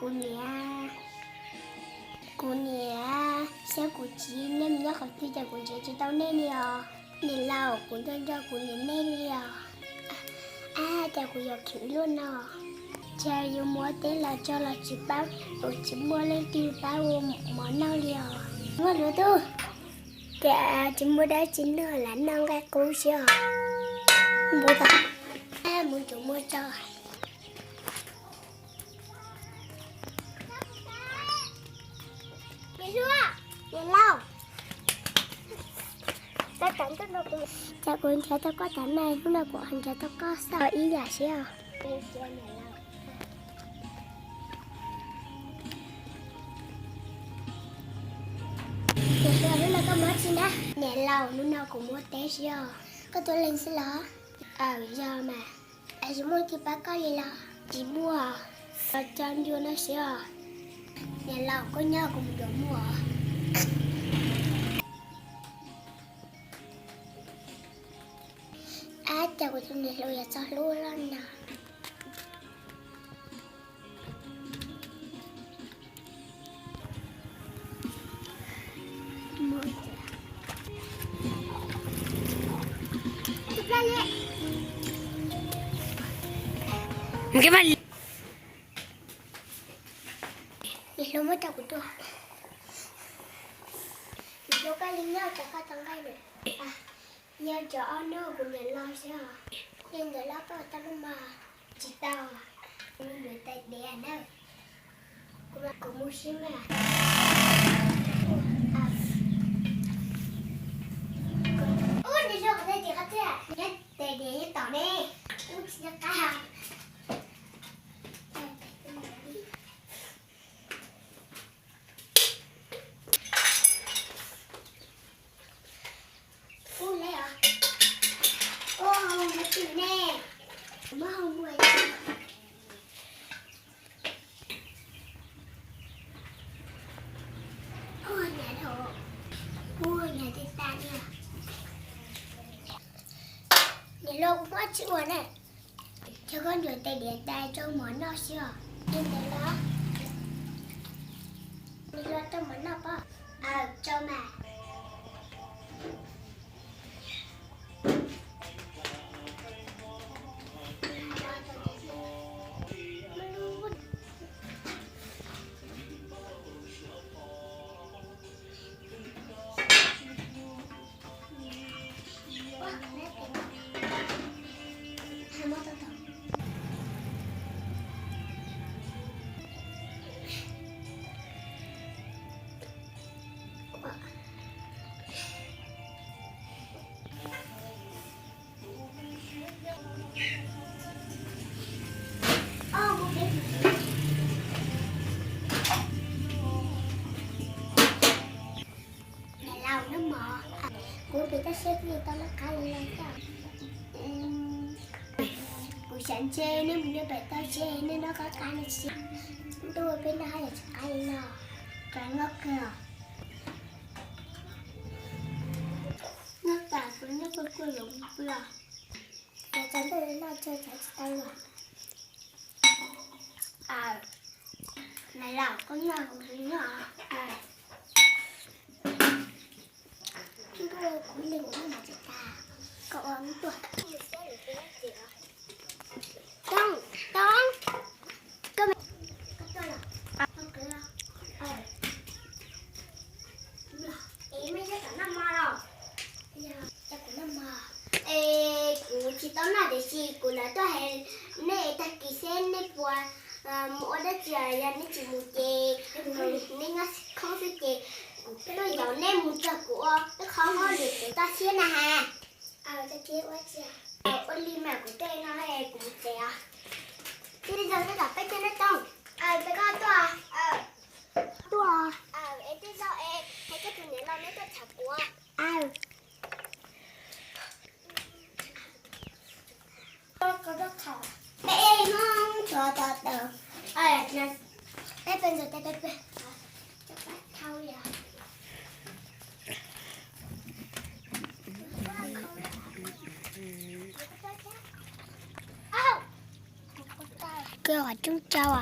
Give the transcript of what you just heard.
Kuv niam, kuv niam, saib kuv txiv nej mus nyob qhov twg cas kuv nrhiav tsis tau nej li os. Niam laus, kuv nco nco kuv niam nej li os. Ab, cas kuv yuav khiv luaj no. Cas yuav mus ua teb los tso los tsis paub, kuv tsis muaj leej twg pab ua mov noj li os. Muaj lus tub, cas tsis muaj dab tsi noj lam noj nqaij qub xwb os. Mus tau, mus tsuas muag tso. Niam laus, cas kuv nrhiav tau koj tas na, hnub no kuv ho nrhiav tau koj xwb ib yam siab os. Niam laus, hnub no koj mus teb tsis na? Niam laus, hnub no kuv mus teb tsis os. Koj tus leeg xwb los? Aw, yog mas. Es tsis muaj leej twg pab koj li los? Tsis muaj, los cov ncua no siab os. Niam laus, koj nyob kuv mus yuav muag. Ab, cas kuv tus niam hluas yuav txog hlub loj no. Niam hluas, muab rau kuv tua. Niam hluas, koj li nyob tau koj tau nqaij lawm. Yog cov ob hnub kuv niam los xwb os, li ntawd los koj tau lub mog. Tsis tau, kuv mus yuav tais diav na. Kuv mus sib mas. Ub, niam hluas, kuv tais diav qhov twg? Nyob tais diav nyob tom ne. Ub, tsis nyob qab. Ub, le os. Ub, hau mus twg ne? Muab hau mus. Ub, niam hluas, ub, niam hluas, kuv muab tsis ua ne. Ces koj yuav tais diav tais rau mov noj xwb os. Li ntawd los? Niam hluas, rau mov noj pob? Aw, rau mas. Niam laus, noj mov. Kuv pem toj siab twb tau noj qab li no thiab. Kuv xav ntshe nej mus nyob pem toj siab nej noj qab qab no tsis ntuj peb noj haj yam tsis qab li no. Qab noj kawg os. Noj tas kuv noj kawg kawg los pw os. Cov tsaus ntuj noj tsawg tsawg tsis tau los. Niam laus, koj noj kuv noj. Ntuj, kuv leej kuv noj mas tsis tas. Koj ua ntuj. Tooj, Tooj, koj, koj tuaj los. Es mej nyob tom noj mov los? Es kuv tsis tau noj tiam sis kuv lawv tuaj hais nej tag kis seb nej puas mus ua dab tsi, yog nej tsis mus ces nej nyob khoob xwb ces kuv tuaj yaum nej mus txog kuv ua ib qho hauj lwm pem toj siab na has. Ua li mas kuv tuaj no kuv mus tsev os. Tej zaum nej tom peb caug neb tooj, peb koj tuaj. Tuaj. Es tej zaum es hais koj tus niam laus neb tuaj tham kuv. Peb mus txog tau, peb peb ntxuag teb peb peb. Koj qhov coob tsau.